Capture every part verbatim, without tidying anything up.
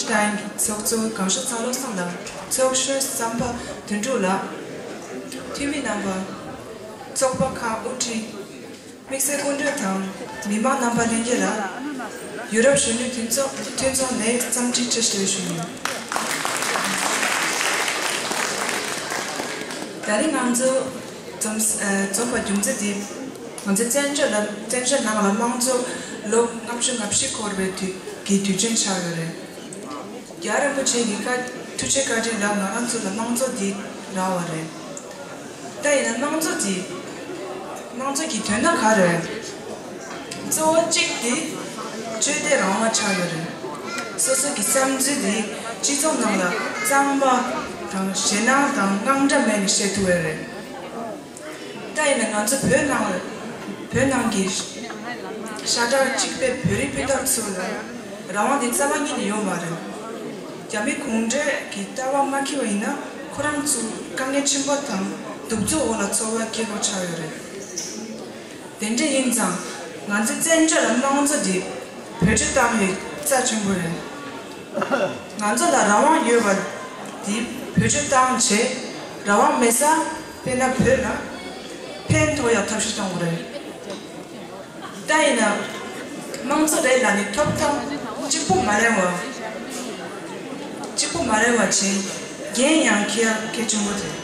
ཏང་གི་ཚོགས་གཙོ་སྒང་ཤོག་ཚ་ལོ་སང་ལགས། ཚོགས་གཞོན་བསམ་པ་དོན་གྲུབ་ལགས། འཐུས་མི་རྣམ་པ། ཚོགས་པ་ཁག་དབུ་ཁྲིད། དམིགས་བསལ་སྐུ་མགྲོན་དང་མི་མང་རྣམ་པ་ལྷན་རྒྱས་ལ། ཡུ་རོབ་གཞོན་ནུ་མཐུན་ཚོགས་མཐུན་ཚོགས་ནས་འཚམས་འདྲི་བཀྲ་ཤིས་བདེ་ལེགས་ཞུ་ཡིན། ད་རིང་ང་ཚོ་འཛོམས་ཨ་འཛོམས་པ་རྒྱུ་མཚན་དེ། ང་ཚོ་བཙན་བྱོལ་ལ་བཙན་བྱོལ་ནང་ལ་དམངས་གཙོ་ལོ་ལྔ་བཅུ་ང་བཞི་འཁོར་བའི་དུས་ཀྱི་དུས་ཆེན་ཆགས་ཡོད་རེད། རྒྱལ་བ་རིན་པོ་ཆེ་གི་བཀའ་ཐུགས་རྗེ་བཀའ་དྲིན་ལ་ང་རང་ཚོ་ལ་དམངས་གཙོ་འདི་རག་པ་རེད། ད་ཡིན་ན་དམངས་གཙོ་འདི། དམངས་གཙོ་གི་དོན་དག་ག་རེ་རེད། གཙོ་བོ་གཅིག་འདི་ཆོས་དད་རང་དབང་ཆགས་ཡོད་རེད། སོ་སོ་གི་བསམ་ཚུལ་འདི་སྤྱི་ཚོགས་ནང་ལ་གཙང་མ་དང་ཞེད་སྣང་དང་དངངས་སྐྲག་མེད་ནས་བཤད་ཐུབ་ཡོད་རེད། ད་ཡིན་ན་ང་ཚོ་བོད་ནང་ལ་བོད་ནང་གི་ཤ་ཁྲག་གཅིག་པའི་བོད་རིགས་སྤུན་ཟླ་ཚོ་ལ་རང་དབང་དེ་རྩ་བ་ཉིད་ནས་ཡོད་མ་རེད། རྒྱ་མི་གུང་ཁྲན་གྱི་ལྟ་བ་མ་འཁྱེར་བ་ཡིན་ན་ཁོ་རང་ཚོ་དཀའ་ངལ་ཆེན་པོ་དང་གདུག་རྩུབ་འོག་ལ་འཚོ་བ་སྐྱེལ་དགོས་ཆགས་ཡོད་རེད། དེ་འདྲ་ཡིན་ཙང་ང་ཚོ་བཙན་བྱོལ་ལ་དམངས་གཙོ་འདི་བེད་སྤྱོད་བཏང་ཡོད་རྩ་ཆེན་པོ་རེད། ང་ཚོ་ལ་རང་དབང་ཡོད་པ་འདི་བེད་སྤྱོད་བཏང་བྱས་རང་དབང་མེད་ས་དཔེར་ན་བོད་ལ་ཕན་ཐོགས་ཡག་ཐབས་ཤེས་གཏོང་དགོས་རེད། ད་ཡིན་ན་དམངས་གཙོ་རེད་ལབ་ནས་ཐོབ་ཐང་གཅིག་པུ་མ་ལེན་པ། གཅིག་པུ་མ་ལེན་པ་བྱས་འགན་ཡང་འཁྱེར་ཡག་གལ་ཆེན་པོ་རེད།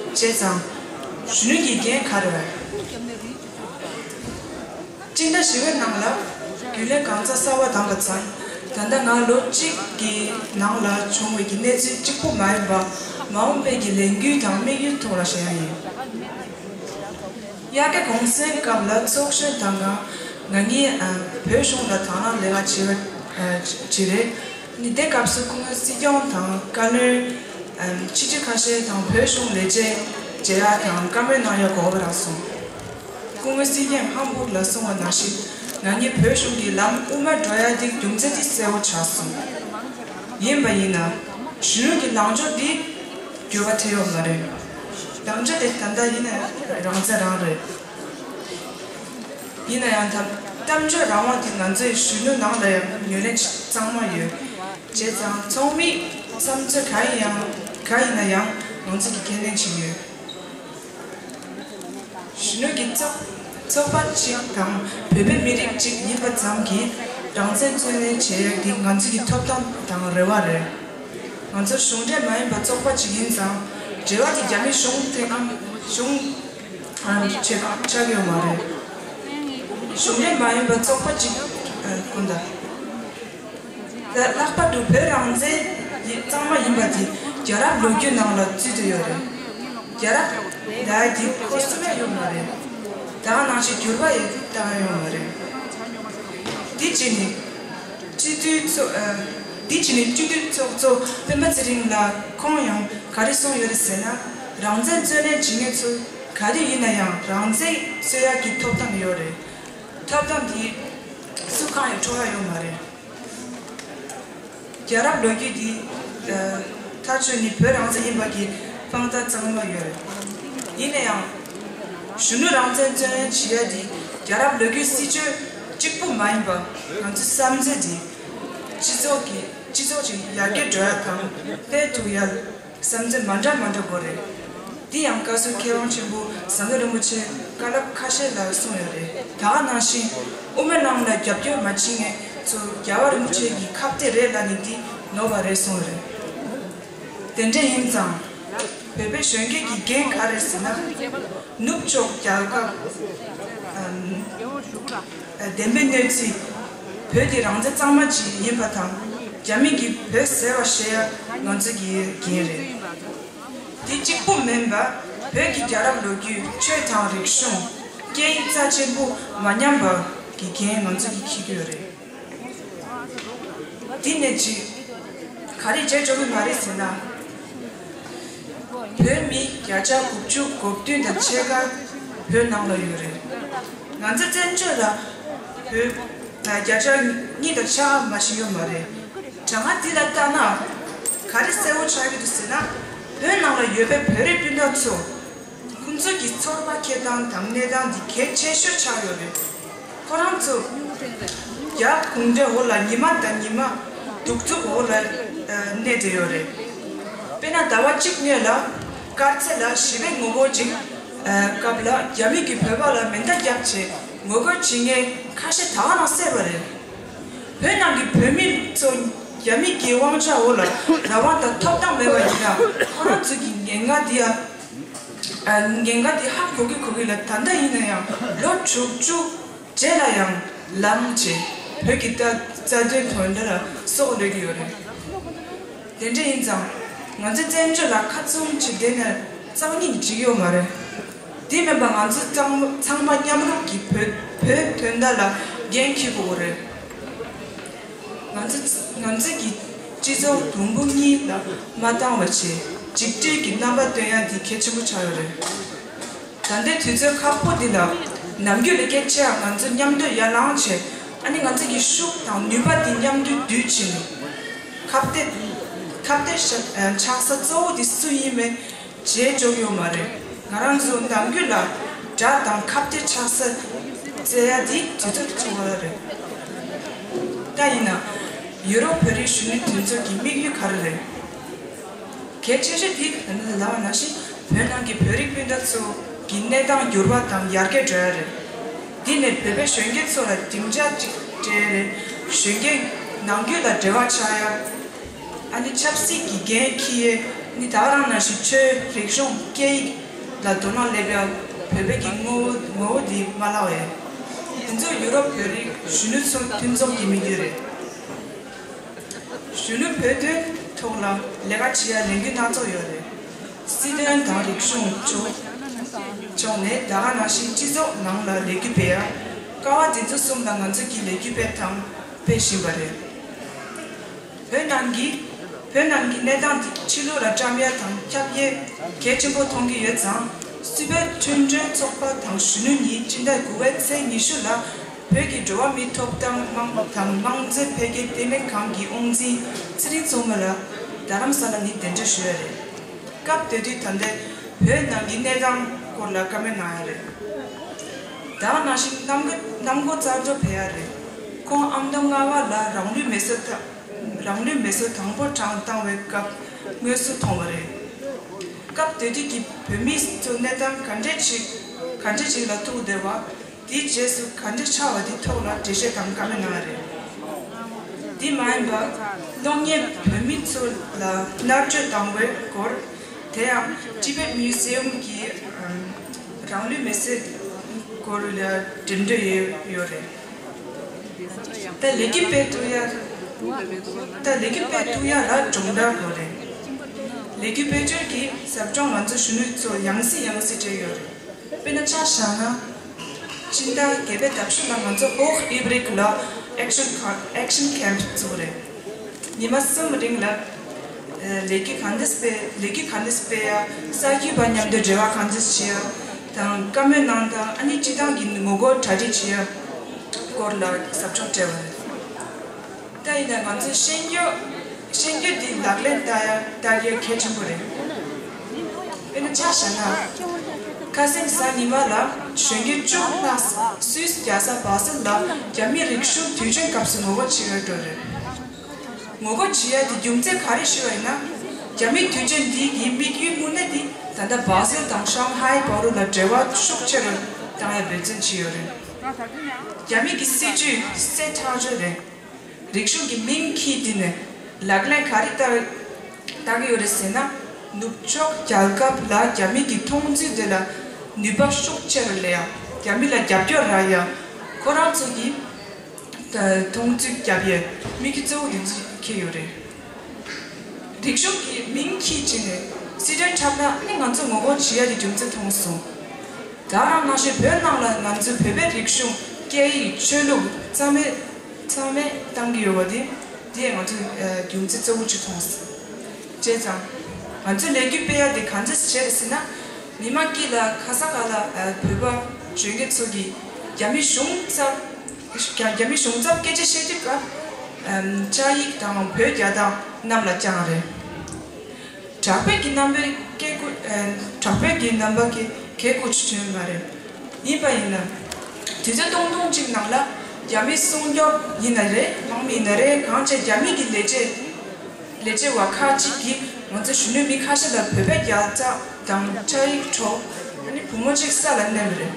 བྱས་ཙང་གཞོན་ནུ་གི་འགན་ག་རེ་རེད། སྤྱི་ཟླ་བཞི་པའི་ནང་ལ་རྒྱུན་ལས་གང་ཚ་གསར་པ་བདམས་པ་ཙང་། ད་ལྟ་ང་ལོ་གཅིག་གི་ནང་ལ་བྱུང་བའི་གི་གནས་ཚུལ་གཅིག་པུ་མ་ཡིན་པ་མ་འོངས་པའི་གི་ལས་འགུལ་དང་དམིགས་ཡུལ་ཐོག་ལ་བཤད་ཡ་ཡིན། དབྱར་ཁའི་གུང་སེང་སྐབས་ལ་ཚོགས་གཞོན་དང་ང་ང་གཉིས་ཨ་བོད་གཞུང་ལ་དང་བླངས་ལས་ཀ་བྱེད་པ་ཨ་བྱེད་རེད། ནི་དེ་སྐབས་སུ་སྐུ་ངོ་སྲིད་སྐྱོང་དང་བཀའ་བློན་ཨ་ཕྱི་དྲིལ་ཁ་ཤས་དང་བོད་གཞུང་ལས་བྱེད་མཇལ་ཡ་དང་བཀའ་མོལ་གནང་ཡ་དགོས་པ་རག་སོང་། སྐུ་ངོ་སྲིད་སྐྱོང་ཧམ་བུར་ལ་གསུངས་པ་ནང་བཞིན་ང་གཉིས་བོད་གཞུང་གི་ལམ་དབུ་མར་འགྲོ་ཡ་དེ་རྒྱུ་མཚན་དེ་གསལ་བོ་ཆགས་སོང་། ཡིན་པ་ཡིན་ན་གཞོན་ནུ་གི་ལངས་ཕྱོགས་འདི་འགྱུར་བ་ཐེབས་ཡོད་མ་རེད། ལངས་ཕྱོགས་དེ་ད་ལྟ་ཡིན་ན་རང་བཙན་རང་རེད། ཡིན་ན་ཡང་ད་གཏམ་བརྗོད་རང་དབང་དེ་ང་ཚོའི་གཞོན་ནུ་ནང་ལ་ཡང་ངོས་ལེན་གཙང་མ་ཡོད། བྱས་ཙང་ཚོགས་མིའི་བསམ་ཚུལ་གང་ཡིན་ཡང་གང་ཡིན་ན་ཡང་ང་ཚོ་གིས་ཁས་ལེན་བྱེད་ཀྱི་ཡོད། གཞོན་ནུ་གི་ཚོགས་ཚོགས་པ་གཅིག་དང་བོད་པའི་མི་རིགས་གཅིག་ཡིན་པ་ཙམ་གྱིས་རང་བཙན་རྩོད་ལེན་བྱེད་ཡག་འདི་ང་ཚོ་གི་ཐོབ་ཐང་དང་རེ་བ་རེད། ང་ཚོ་གཞུང་འབྲེལ་མ་ཡིན་པ་ཚོགས་པ་གཅིག་ཡིན་ཙང་འབྲེལ་བ་དེ་རྒྱ་མི་གཞུང་ཐད་ཀྱང་གཞུང་ཨ་ཆེད་ཆགས་ཡོད་མ་རེད། གཞུང་འབྲེལ་མ་ཡིན་པ་ཚོགས་པ་གཅིག་ཨ་ཀུན་ད། ལ་ལྷག་པར་དུ་བོད་རང་བཙན་ཡིན་གཙང་མ་ཡིན་པ་དེ་རྒྱལ་རབས་ལོ་རྒྱུས་ནང་ལ་བརྩིས་ཏེ་ཡོད་རེད། རྒྱལ་རབས་ལ་དེ་ཁོ་སུ་མེད་ཡོད་མ་རེད། ད་ག་ནང་བཞིན་འགྱུར་བ་ཡོད་ད་ག་ཡོད་མ་རེད། དེ་བྱས་ནས་སྤྱི་འཐུས་ཚོ་ཨ་དེ་བྱས་ནས་སྤྱི་འཐུས་ཚོགས་གཙོ་སྤེན་པ་ཚེ་རིང་ལགས་ཁོང་ཡང་ག་རེ་གསུངས་ཡོད་རེད་ཟེར་ན། རང་བཙན་རྩོད་ལེན་བྱེད་མཁན་ཚོ་ག་རེ་ཡིན་ན་ཡང་རང་བཙན་རྩོད་ཡག་གི་ཐོབ་ཐང་ཡོད་རེད། ཐོབ་ཐང་དེ་སུ་གང་ཡང་འཕྲོག་ཡག་ཡོད་མ་རེད། རྒྱལ་རབས་ལོ་རྒྱུས་འདི་ཨ་ཐག་ཆོད་ནི་བོད་རང་བཙན་ཡིན་པ་གི་དཔང་རྟགས་གཙང་མ་ཡོད་རེད། ཡིན་ན་ཡང་གཞོན་ནུ་རང་བཙན་རྩོད་ལེན་བྱེད་ཡ་འདི་རྒྱལ་རབས་ལོ་རྒྱུས་སྲིད་བྱུས་གཅིག་པུ་མ་ཡིན་པ་ང་ཚོའི་བསམ་ཚུལ་འདི་སྤྱི་ཚོགས་ཀྱི་སྤྱི་ཚོགས་ཀྱི་ཡར་རྒྱས་འགྲོ་ཡ་དང་སྤེལ་ཐུབ་ཡ་བསམ་ཚུལ་མ་འདྲ་མ་འདྲ་དགོས་རེད། འདི་ཡང་བཀའ་ཟུར་མཁས་དབང་ཆེན་པོ་ཟམ་གདོང་རིན་པོ་ཆེས་བཀའ་སློབ་ཁ་ཤས་ལ་གསུངས་ཡོད་རེད། ད་ག་ནང་བཞིན་དབུ་མའི་ལམ་ལ་རྒྱབ་སྐྱོར་མ་བྱེད་མཁན་ཚོ་རྒྱལ་བ་རིན་པོ་ཆེ་གི་ཁ་གཏད་རེད་ལབ་ནས་འདི་ནོར་བ་རེད་གསུངས་ཡོད་རེད། དེ་འདྲ་ཡིན་ཙང་བོད་པའི་གཞོན་སྐྱེས་ཀྱི་འགན་ག་རེ་ཟེར་ན། ནུབ་ཕྱོགས་རྒྱལ་ཁབ་ཨམ་བདེན་པའི་གནས་ཚུལ་བོད་དེ་རང་བཙན་གཙང་མ་ཅིག་ཡིན་པ་དང་རྒྱ་མི་གིས་བོད་ཟེར་བ་བཤད་ཡ་ང་ཚོ་གི་འགན་རེད། དེ་གཅིག་པུ་མིན་པ་བོད་ཀྱི་རྒྱལ་རབས་ལོ་རྒྱུས་ཆོས་དང་རིག་གཞུང་སྐད་ཡིག་རྩ་ཆེན་པོ་མ་ཉམས་པ་གི་འགན་ང་ཚོ་གིས་འཁྱེར་གྱི་ཡོད་རེད། འདི་ནས་ཅི་ག་རེ་བྱས་འགྲོ་གི་མ་རེད་ཟེར་ན། བོད་མི་བརྒྱ་ཆ་དགུ་བཅུ་གོ་བདུན་དང་ཕྱེད་ཀ་བོད་ནང་ལ་ཡོད་རེད། ང་ཚོ་བཙན་བྱོལ་ལ་བོད་བརྒྱ་ཆ་གཉིས་དང་ཕྱེད་ཀ་མ་ཞིག་ཡོད་མ་རེད། གྲངས་ཀ་འདི་ལ་བལྟས་ན་ག་རེ་གསལ་བོ་ཆགས་ཀྱི་འདུག་ཟེར་ན། བོད་ནང་ལ་ཡོད་པའི་བོད་རིགས་སྤུན་ཟླ་ཚོ། ཁོང་ཚོ་གི་ཚོར་བ་འཁྱེར་སྟངས་དང་གནས་སྟངས་འདི་གལ་ཆེ་ཤོས་ཆགས་ཡོད་རེད། ཁོ་རང་ཚོ་རྒྱ་གུང་ཁྲན་འོག་ལ་ཉི་མ་དང་ཉི་མ་ གདུག་རྩུབ་འོག་ལ་གནས་བསྡད་ཡོད་རེད། དཔེར་ན་ཟླ་བ་གཅིག་སྔོན་ལ་དཀར་མཛེས་ལ་ཞི་བའི་ངོ་རྒོལ་ཅིག་སྐབས་ལ་རྒྱ་མི་གིས་བོད་པ་ལ་མེ་མདའ་བརྒྱབ་བྱས་ངོ་རྒོལ་བྱེད་མཁན་ཁ་ཤས་ད་ག་རང་བསད་པ་རེད། བོད་ནང་གི་བོད་མི་ཚོ་རྒྱ་མི་གི་དབང་ཆ་འོག་ལ་རང་དབང་དང་ཐོབ་ཐང་མེད་པ་ཡིན་ན་ཁོ་རང་ཚོ་གི་ཉེན་ཁ་དེ་ཡང་ཉེན་ཁ་དེ་ཧ་གོ་གི་གོ་གི་ལ། ད་ལྟ་ཡིན་ན་ཡང་ལོ་དྲུག་ཅུ་རྗེས་ལ་ཡང་ལངས་བྱས་བོད་ཀྱི་རྩ་དོན་དོན་འདི་ལ་སྲོག་བློས་ཀྱི་ཡོད་རེད། དེ་འདྲ་ཡིན་ཙང་ང་ཚོ་བཙན་བྱོལ་ལ་ཁ་བཙུམ་བྱས་བསྡད་ན་རྩ་བ་ཉིད་ནས་འགྲིག་ཡོད་མ་རེད། དེ་མིན་པ་ང་ཚོ་ཚང་ཚང་མ་མཉམ་རུབ་ཀྱིས་བོད་བོད་དོན་དག་ལ་འགན་འཁྱེར་དགོས་རེད། ང་ཚོ་ང་ཚོ་གི་སྤྱི་ཚོགས་དུམ་བུ་གཉིས་ལ་མ་བཏང་བ་བྱས་གཅིག་སྒྲིལ་གྱི་རྣམ་པ་སྟོན་ཡ་འདི་གལ་ཆེན་པོ་ཆགས་ཡོད་རེད། ད་ལྟའི་དུས་ཚོད་ཁག་པོ་འདི་ལ་ནམ་རྒྱུན་ལས་ཀ་བྱེད་ཡ་ང་ཚོ་མཉམ་དུ་ཡར་ལངས་བྱས་ཨ་ནི་ང་ཚོ་གི་ཤུགས་དང་ནུས་པ་འདི་མཉམ་དུ་བསྡུས་བྱས་ནས་ཁ་གཏད་ཁ་གཏད་ཆགས་ས་གཙོ་བོ་འདི་སུ་ཡིན་མིན་བརྗེད་འཇོག་ཡོད་མ་རེད། ང་རང་ཚོ་ནམ་རྒྱུན་ལ་དགྲ་དང་ཁ་གཏད་ཆགས་ས་བཙལ་ཡ་འདི་དུས་ཚོད་ཐུང་བ་རེད། ད་ཡིན་ན་ཡུ་རོབ་བོད་རིགས་གཞོན་ནུ་མཐུན་ཚོགས་ཀྱི་དམིགས་ཡུལ་ག་རེ་རེད། གལ་ཆེ་ཤོས་དེ་ད་ནི་ལབ་པ་ནང་བཞིན་བོད་ནང་གི་བོད་རིགས་སྤུན་ཟླ་ཚོ་གི་གནས་སྟངས་འགྱུར་བ་དང་ཡར་རྒྱས་འགྲོ་ཡ་རེད། འདི་ནས་བོད་པའི་གཞོན་སྐྱེས་ཚོ་ལ་སྡིངས་ཆ་གཅིག་སྤྲད་རེད། གཞོན་སྐྱེས་ནང་ཁུལ་ལ་འབྲེལ་བ་ཆགས་ཡ། ཨ་ནི་ཆབ་སྲིད་ཀྱི་འགན་འཁྱེར་ཡས་ནི་ད་ག་རང་ནང་བཞིན་ཆོས་རིག་གཞུང་སྐད་ཡིག་ལ་དོ་སྣང་སླེབས་ཡ། བོད་པའི་གི་ངོ་བོ་ངོ་བོ་འདི་མ་བརླག་ཡས། འདི་ཚོ་ཡུ་རོབ་བོད་རིགས་གཞོན་ནུ་ཚོ་མཐུན་ཚོགས་ཀྱི་དམིགས་ཡུལ་རེད། གཞོན་ནུ་བོད་དོན་ཐོག་ལ་ལས་ཀ་བྱེད་ཡ་ལས་འགུལ་སྣ་ཚོགས་ཡོད་རེད། སྲིད་དོན་དང་རིག་གཞུང་ཕྱོགས་ཕྱོགས་ནས་ད་ག་ནང་བཞིན་སྤྱི་ཚོགས་ནང་ལ་ལས་འགུལ་སྤེལ་ཡ། ཀ་བ་འདི་ཚོ་གསུམ་ལ་ང་ཚོ་གིས་ལས་འགུལ་སྤེལ་དང་སྤེལ་བཞིན་པ་རེད། བོད་ནང་གི་བོད་ནང་གི་གནས་སྟངས་འདི་ཕྱི་ལོགས་ལ་བཀྲམ་ཡ་དང་ཁྱབ་ཡས་གལ་ཆེན་པོ་མཐོང་གི་ཡོད་ཙང་། སུད་བོད་མཐུན་སྒྲིལ་ཚོགས་པ་དང་གཞོན་ནུ་གཉིས་སྤྱི་ཟླ་དགུ་པའི་ཚེས་ཉི་ཤུ་ལ་བོད་ཀྱི་འགྲོ་བ་མིའི་ཐོབ་ཐང་དམངས་དང་དམངས་གཙོའི་འཕེལ་རྒྱས་ལྟེ་གནས་ཁང་གི་དབུ་འཛིན་ཚེ་རིང་མཚོ་མོ་ལགས་རྡ་རམ་ས་ལ་ནས་གདན་འདྲེན་ཞུས་ཡ་རེད། སྐབས་དེ་དུས་ད་ལྟའི་བོད་ནང་གི་གནས་སྟངས་སྐོར་ལ་བཀའ་མོལ་གནང་ཡ་རེད། ད་ག་ནང་བཞིན་གནམ་སྒོ་གནམ་སྒོ་རྩར་འགྲོ་ཕེབས་ཡ་རེད། ཁོང་ཨ་མདོ་རྔ་བ་ལ་རང་ལུས་མེ་གསོད་ཐབས། རང་ལུས་མེ་གསོད་དང་པོ་གྲངས་བཏང་བའི་སྐབས་དངོས་སུ་མཐོང་བ་རེད། སྐབས་དེ་དུས་ཀྱི་བོད་མི་ཚོ་གནས་སྟངས་ག་འདྲས་ཅིག་ག་འདྲས་ཅིག་ལ་ཐུག་བསྡད་པ། དེའི་རྗེས་སུ་ག་འདྲས་ཆགས་པ་དེ་ཐོག་ལ་འགྲེལ་བཤད་དང་བཀའ་མོལ་གནང་བ་རེད། འདི་མ་ཡིན་པར་གློག་བརྙན་བོད་མི་ཚོ་ལ་མནར་གཅོད་བཏང་བའི་སྐོར། དེ་ཡང་ཊི་བེཊ་མིའུ་ཛི་ཡམ་གྱི་རང་ལུས་མེ་གསོད་སྐོར་ལ་འགྲེམས་སྤེལ་ཡོད་ཡོད་རེད། ད་ལས་འགུལ་སྤེལ་ཐུབ་ཡ། ད་ལས་འགུལ་སྤེལ་ཐུབ་ཡ་ལ་སྦྱོང་བརྡར་དགོས་རེད། ལས་འགུལ་སྤེལ་རྒྱུ་གི་ཟབ་སྦྱོང་ང་ཚོ་གཞོན་ནུ་ཚོ་ཡང་སེ་ཡང་སེ་སྤྲད་ཡོད་རེད། དཔེར་ན་ཆ་བཞག་ན། ཕྱི་ཟླ་བརྒྱད་པའི་ཟླ་མཇུག་ལ་ང་ཚོ་ཧོག་ཨི་བྷི་རིག་ལ་ཨེག་ཤན་ཁ་ཨེག་ཤན་ཁེམ་བཙུགས་རེད། ཉི་མ་གསུམ་རིང་ལ་ལས་འགུལ་ག་འདྲ་སྤེལ་ལས་འགུལ་ག་འདྲ་སྤེལ་ཡ། ས་རྒྱུས་པ་མཉམ་དུ་འབྲེལ་བ་ག་འདྲ་བྱེད་ཡ་དང་བཀའ་མོལ་གནང་སྟངས། ཨ་ནི་སྤྱི་བཏང་གི་ངོ་རྒོལ་གྲ་སྒྲིག་བྱེད་ཡ་སྐོར་ལ་ཟབ་སྦྱོང་སྤྲད་པ་རེད། ད་ཡིན་ན་ང་ཚོས་ཤེས་རྒྱུ་ཤེས་རྒྱུ་འདི་ལག་ལེན་བསྟར་ཡ་བསྟར་ཡ་གལ་ཆེན་པོ་རེད། དཔེར་ན་ཆ་བཞག་ན། ཁ་སང་གཟའ་ཉི་མ་ལ་གཞོན་སྐྱེས་བཅུ་ལྷག་སུད་སི་རྒྱལ་ས་བྷ་སལ་ལ་རྒྱ་མིའི་རིག་གཞུང་དུས་ཆེན་སྐབས་སུ་ངོ་རྒོལ་བྱེད་པར་འགྲོ་རེད། ངོ་རྒོལ་བྱེད་ཡ་དེ་རྒྱུ་མཚན་ག་རེ་ཞུ་བ་ཡིན་ན། རྒྱ་མིའི་དུས་ཆེན་འདི་གི་དམིགས་ཡུལ་དངོས་གནས་དེ་ད་ལྟ་བྷ་སལ་དང་ཧྲང་ཧའེ་བར་དུ་ལ་འབྲེལ་བ་ཤུགས་ཆེ་རུ་བཏང་ཡ་འབད་བརྩོན་བྱས་ཡོད་རེད། རྒྱ་མི་གི་སྲིད་ཇུས་གསལ་ཐག་ཆོད་རེད། རིག་གཞུང་གི་མིང་འཁྱེར་དེ་ནས་ལག་ལེན་ག་རེ་བསྟར་བསྟར་གི་ཡོད་རེད་ཟེར་ན། ནུབ་ཕྱོགས་རྒྱལ་ཁབ་ལ་རྒྱ་མི་གི་མཐོང་ཚུལ་དེ་ལ་ནུས་པ་ཤུགས་ཆེ་རུ་སླེབས་ཡ། རྒྱ་མི་ལ་རྒྱབ་སྐྱོར་རག་ཡ། ཁོ་རང་ཚོ་གི་མཐོང་ཚུལ་རྒྱབ་ཡས་དམིགས་ཡུལ་གཙོ་བོ་དེ་ཚོ་འཁྱེར་ཡོད་རེད། རིག་གཞུང་གི་མིང་འཁྱེར་བྱས་ནས་སྲིད་དོན་འཁྲབ་ན་ནི་ང་ཚོ་ངོ་རྒོལ་བྱེད་ཡ་གི་རྒྱུ་མཚན་མཐོང་སོང་། ད་རང་ནང་བཞིན་བོད་ནང་ལ་ང་ཚོའི་བོད་པའི་རིག་གཞུང་སྐད་ཡིག་ཆོས་ལུགས་རྩ་མེད་རྩ་མེད་བཏང་གི་ཡོད་པ་དེ་དེ་ང་ཚོའི་རྒྱུ་མཚན་གཙོ་བོ་གཅིག་མཐོང་སོང་། བྱས་ཙང་ང་ཚོའི་ལས་འགུལ་སྤེལ་ཡ་དེ་གང་འཚམ་བྱས་ཟིན་ན། མི་མང་དཀྱིལ་ལ་ཁ་ས་ག་ལ་བོད་པ་གཞོན་སྐྱེས་ཚོ་གིས་རྒྱ་མི་གཞུང་ཚབ་རྒྱ་རྒྱ་མི་གཞུང་ཚབ་སྐད་ཆ་བཤད་དུས་སྐབས་ཨམ་བཅའ་ཡིག་དང་བོད་རྒྱལ་དང་གནམ་ལ་བརྐྱངས་རེད། དྲག་པོའི་གི་རྣམ་པའི་སྐད་སྐུ་ཨ་དྲག་པོའི་གི་རྣམ་པ་གི་གད་སྐུ་ཅིག་ཐོན་མ་རེད། ཡིན་པ་ཡིན་ན། དུས་ཚོད་སྟོང་ཐུང་གཅིག་ནང་ལ་ རྒྱ་མི་སྲུང་སྐྱོབ་ཡིན་ན་རེད། དམག་མི་ཡིན་ན་རེད། གང་བྱས་རྒྱ་མི་གི་ལས་བྱེད་ལས་བྱེད་པ་ཁག་ཅིག་གིས་ང་ཚོ་གཞོན་ནུ་མི་ཁ་ཤས་ལ་བོད་པའི་རྒྱལ་ཚབ་དང་སྐྲ་ཡིག་འཕྲོག་ཨ་ནི་བུ་མོ་གཅིག་ས་ལ་མནན་པ་རེད།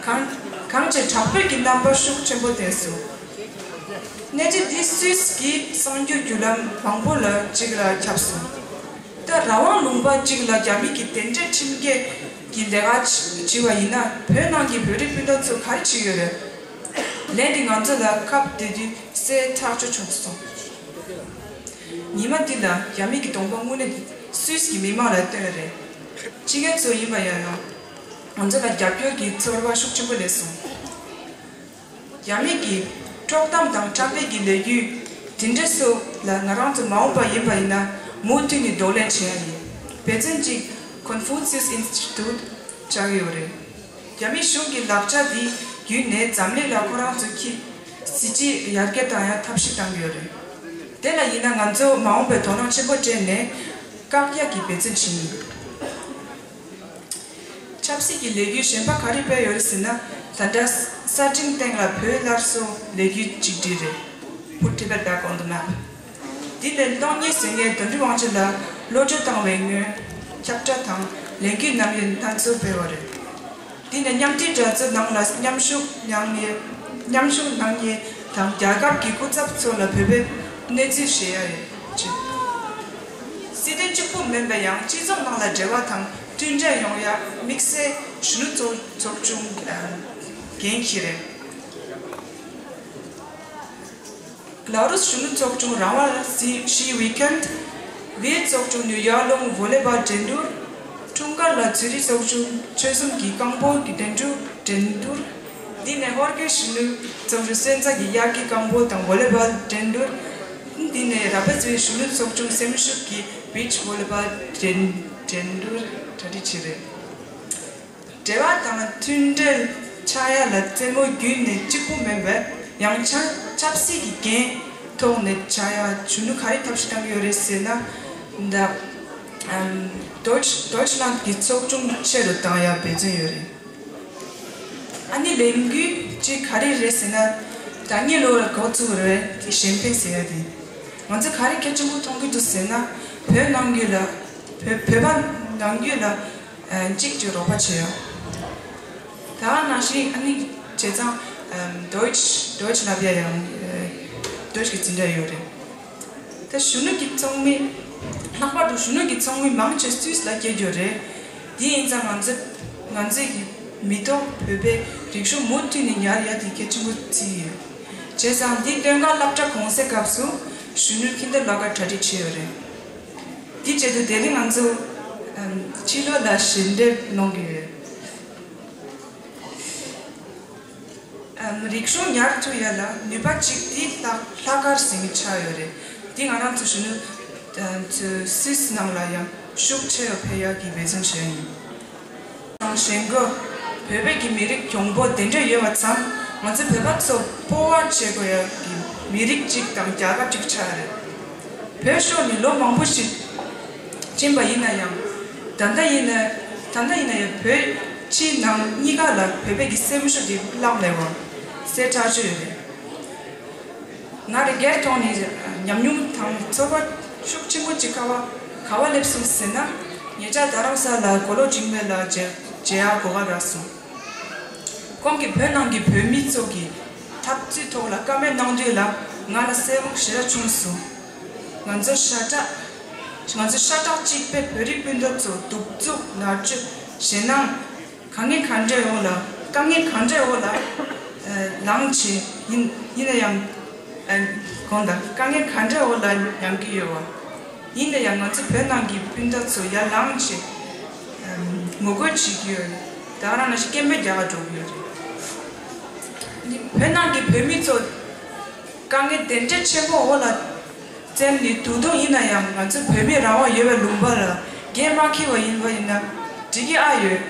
གང་གང་བྱས་དྲག་པོའི་གི་རྣམ་པ་ཤུགས་ཆེན་པོ་བསྟན་སོང་། གནས་ཚུལ་འདི་སུད་སི་གི་གསར་འགྱུར་བརྒྱུད་ལམ་མང་པོ་ལ་གཅིག་ལ་ཁྱབ་སོང་། ད་རང་དབང་ལུང་པ་གཅིག་ལ་རྒྱ་མི་གི་དེ་འདྲའི་ཁྲིམས་འགལ་གྱི་ལས་ཀ་བྱས་པ་ཡིན་ན། བོད་ནང་གི་བོད་རིགས་སྤུན་ཟླ་ཚོ་ག་རེ་བྱེད་ཀྱི་ཡོད་རེད། ལན་དེ་ང་ཚོ་ལ་ཁ་གཏད་དུས་གསལ་ཐག་ཆོད་བྱུང་སོང་། ཉི་མ་འདི་ལ་རྒྱ་མི་གི་གདོང་པ་དངོས་གནས་སུད་སི་གི་མི་མང་ལ་སྟོན་རེད། ཕྱི་རྒྱལ་ཚོ་ཡིན་པ་ཡིན་ན་ང་ཚོ་ལ་རྒྱབ་སྐྱོར་གྱི་ཚོར་བ་ཤུགས་ཆེན་པོ་སླེབས་སོང་། རྒྱ་མི་གིས་དཀྲོག་གཏམ་དང་ཁྲམ་ཕབ་ཀྱི་ལས་འགུལ་དེ་འདྲ་སོགས་ལ་ང་རང་ཚོ་མ་འོངས་པ་ཡིན་པ་ཡིན་ན་མུ་མཐུད་ནས་གདོང་ལེན་བྱེད་ཡ་ཡིན། འབད་བརྩོན་གཅིག་Confucius Institute ཆགས་ཡོད་རེད། རྒྱ་མིའི་གཞུང་གི་ལག་ཆ་འདི་བརྒྱུད་ནས་འཛམ་གླིང་ལ་ཁོ་རང་ཚོ་གི་གཟི་བརྗིད་ཡར་རྒྱས་བཏང་ཡ་ཐབས་ཤེས་བཏང་གི་ཡོད་རེད། དེ་ལ་ཡིན་ན་ང་ཚོ་མ་འོངས་པའི་དོ་སྣང་ཆེན་པོ་སྤྲད་ནས་བཀག་ཡ་གི་འབད་བརྩོན་བྱེད་ཡིན། ཆབ་སྲིད་ཀྱི་ལས་འགུལ་གཞན་པ་ག་རེ་སྤེལ་ཡོད་རེད་ཟེར་ན། ད་ལྟ་ས་སྟེང་སྟེང་ལ་བོད་སླར་གསོ་ལས་འགུལ་གཅིག་སྒྲིལ་རེད། Put Tibet back on the map། འདི་ནས་གློག་བརྙན་བཟོ་མཁན་དོན་གྲུབ་དབང་ཕྱུག་ལ་བློ་གྲོས་བཏང་བའི་སྔོན་ཁྱབ་བསྒྲགས་དང་ལས་འགུལ་རྣམ་དབྱེ་སྣ་ཚོགས་སྤེལ་བ་རེད། འདི་ནས་མཉམ་འབྲེལ་དྲ་ཚོགས་ནང་ལ་མཉམ་ཞུགས་གནང་མཁན་མཉམ་ཞུགས་གནང་མཁན་དང་རྒྱལ་ཁབ་ཀྱི་སྐུ་ཚབ་ཚོ་ལ་བོད་པའི་གནས་ཚུལ་ཞུ་ཡ་རེད། སྲིད་དོན་གཅིག་པུ་མིན་པ་ཡང་སྤྱི་ཚོགས་ནང་ལ་འབྲེལ་བ་དང་མཐུན་འབྲེལ་ཡོང་ཡ་དམིགས་བསལ་གཞོན་ནུ་ཚོགས་ཚོགས་ཆུང་འགན་འཁྱེར་རེད། ལ་རུས་གཞོན་ནུ་ཚོགས་ཆུང་རང་དབང་ཞི་བྷི་ཀན། བྷིལ་ཚོགས་ཆུང་ནིའུ་ཡོག་ལུང་བོ་ལེ་བྷལ་འགྲན་བསྡུར། འཁྲུངས་སྐར་ལ་ཚོད་རིག་ཚོགས་ཆུང་ཆོལ་གསུམ་གྱི་རྐང་སྤོལ་གྱི་འགྲན་བསྡུར་འགྲན་བསྡུར། འདི་ནས་ཧོར་གེ་གཞོན་ནུ་ཚོགས་ཆུང་སོན་རྩ་གྱི་དབྱར་གྱི་རྐང་སྤོལ་དང་བོ་ལེ་བྷལ་འགྲན་བསྡུར། འདི་ནས་ར་བ་ཙེ་གཞོན་ནུ་ཚོགས་ཆུང་སེམས་ཤུགས་ཀྱི་བྷིཆ་བོ་ལེ་བྷལ་འགྲན་འགྲན་བསྡུར་གྲ་སྒྲིག་བྱས་རེད། འབྲེལ་བ་དང་མཐུན་འབྲེལ་ཆགས་ཡ་ལ་རྩེད་མོ་བརྒྱུད་ནས་གཅིག་པུ་མིན་པར་ཡང་ཆབ་ཆབ་སྲིད་ཀྱི་འགན་ཐོག་ནས་བྱ་ཡ་གཞོན་ནུ་ག་རེ་ཐབས་ཤེས་བཏང་གི་ཡོད་རེད་ཟེར་ན། ད་ཨམ་Deutsch Deutschland གྱི་ཚོགས་ཆུང་ཆེ་རུ་བཏང་ཡ་འབད་བརྩོན་ཡོད་རེད། ཨ་ནི་ལས་འགུལ་གཅིག་ག་རེ་རེད་ཟེར་ན། ད་ངའི་ལོ་ལ་འགོ་བཙུགས་རེད་དེ་གཞན་ཕན་ཟེར་ཡ་དེ། ང་ཚོ་ག་རེ་གལ་ཆེན་པོ་མཐོང་གི་འདུག་ཟེར་ན། བོད་ནང་ཁུལ་ལ་བོད་བོད་པ་ནང་ཁུལ་ལ་ཨ་གཅིག་གཅིག་རོགས་པ་བྱེད་ཡ། ད་ག་ནང་བཞིན་ཨ་ནི་བྱས་ཙང་ཨམ་Deutsch Deutsch ལབ་ཡ་ཡང་ཨ་Deutsch གི་འཛིན་གྲྭ་ཡོད་རེད། ད་གཞོན་ནུ་གི་ཚོགས་མི། ལྷག་པར་དུ་གཞོན་ནུ་གི་ཚོགས་མི་མང་ཆེ་སུད་སི་ལ་སྐྱེས་ཡོད་རེད། དེ་ཡིན་ཙང་ང་ཚོ་ང་ཚོས་ཀྱི་མི་ཐོག་བོད་པའི་རིག་གཞུང་མུ་མཐུད་ནས་ཉར་ཡ་དེ་གལ་ཆེན་པོ་བརྩིས་ཡོད། བྱས་ཙང་འདི་སྟོན་ཁ་སློབ་གྲྭ་གུང་སེང་སྐབས་སུ་གཞོན་ནུ་ཁྱིམ་སྡེ་ལོགས་ཀ་གྲ་སྒྲིག་བྱས་ཡོད་རེད། འདི་བྱེད་དུས་དེ་རིང་ང་ཚོ་ཨམ་ཕྱི་ལོགས་ལ་ཞལ་འདེབས་གནང་གི་ཡོད། ཨམ་རིག་གཞུང་ཉར་ཐུབ་ཡ་ལ་ནུས་པ་གཅིག་འདི་ལྷག་ལྷག་དཀར་ཟིན་ཆགས་ཡོད་རེད། འདི་ང་རང་ཚོ་གཞོན་ནུ་ཨ་ཚོས་སུད་སི་ནང་ལ་ཡང་ཤུགས་ཆེ་རུ་འཕེལ་ཡག་གི་འབད་བརྩོན་བྱས་ཡིན། དང་ཞེན་ཁོག་བོད་པའི་གི་མི་རིགས་གྱོང་པོ་དེ་འདྲ་ཡོད་པ་ཙང་ང་ཚོ་བོད་པ་ཚོ་སྤོབས་པ་བྱེད་དགོས་ཡག་གི་མི་རིགས་གཅིག་དང་རྒྱལ་ཁབ་གཅིག་ཆགས་རེད། བོད་ཤོར་ནས་ལོ་མང་པོ་ཞིག་ཕྱིན་པ་ཡིན་ན་ཡང་། ད་ལྟ་ཡིན་ན་ད་ལྟ་ཡིན་ན་ཡང་བོད་ཕྱི་ནང་གཉིས་ཀ་ལ་བོད་པའི་གི་སེམས་ཤུགས་དེ་བརླག་མེད་པ་གསལ་ཐག་ཆོད་ཡོད་རེད། ང་རང་སྒེར་ཐོག་ནས་ཉམས་མྱོང་དང་ཚོར་བ་ཤུགས་ཆེན་པོ་ཅིག་ག་བ་ག་བ་སླེབས་སོང་ཟེར་ན། ཉེ་ཆར་རྡ་རམ་ས་ལ་མགོ་ལོག་འཇིགས་མེད་ལགས་མཇལ་མཇལ་ཡག་གོ་སྐབས་རག་སོང་། ཁོང་གིས་བོད་ནང་གི་བོད་མི་ཚོ་གི་འཐབ་རྩོད་ཐོག་ལ་བཀའ་མོལ་གནང་དུས་ལ་ང་ལ་གསལ་པོ་ཞེ་དྲག་བྱུང་སོང་། ང་ཚོ་ཤ་ཁྲག་ང་ཚོ་ཤ་ཁྲག་གཅིག་པའི་བོད་རིགས་སྤུན་ཟླ་ཚོ་གདུག་རྩུབ་མནར་གཅོད་ཞེད་སྣང་། དཀའ་ངལ་ག་འདྲའི་འོག་ལ་དཀའ་ངལ་ག་འདྲའི་འོག་ལ་ཨ་ལངས་བྱས་ཡིན་ཡིན་ན་ཡང་ཨ་དགོངས་དག་དཀའ་ངལ་ག་འདྲའི་འོག་ལ་མྱངས་ཀྱི་ཡོད་བ། ཡིན་ན་ཡང་ང་ཚོ་བོད་ནང་གི་སྤུན་ཟླ་ཚོ་ཡར་ལངས་བྱས་ཨ་ངོ་རྒོལ་བྱེད་ཀྱི་ཡོད་རེད། ད་ག་རང་ནང་བཞིན་སྐད་འབོད་རྒྱག་ག་འགྲོ་གི་ཡོད་རེད། བོད་ནང་གི་བོད་མི་ཚོ་དཀའ་ངལ་དེ་འདྲའི་ཆེན་པོ་འོག་ལ་བཙན་ནས་དུག་སྡོང་ཡིན་ན་ཡང་ང་ཚོ་བོད་མིའི་རང་དབང་ཡོད་པའི་ལུང་པ་ལ་འགན་མ་འཁྱེར་བ་ཡིན་པ་ཡིན་ན་འགྲིག་གི་ཨ་ཡོད།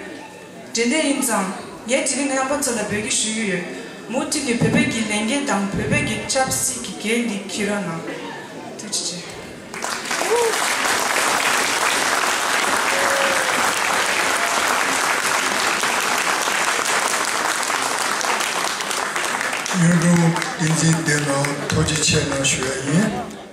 དེ་འདྲ་ཡིན་ཙང་ངས་དེ་རིང་རྣམ་པ་ཚོ་ལ་འབོད་སྐུལ་ཞུ་གི་ཡོད། མུ་མཐུད་ནས་བོད་པའི་གི་ལས་འགན་དང་བོད་པའི་གི་ཆབ་སྲིད་ཀྱི་འགན་འདི་འཁྱེར་རོགས་གནང་། ཐུགས་རྗེ་ཆེ། གཡུང་དྲུང་བསྟན་འཛིན་བདེ་ལགས་ཐུགས་རྗེ་ཆེ་གནང་ཞུ་ཡ་ཡིན།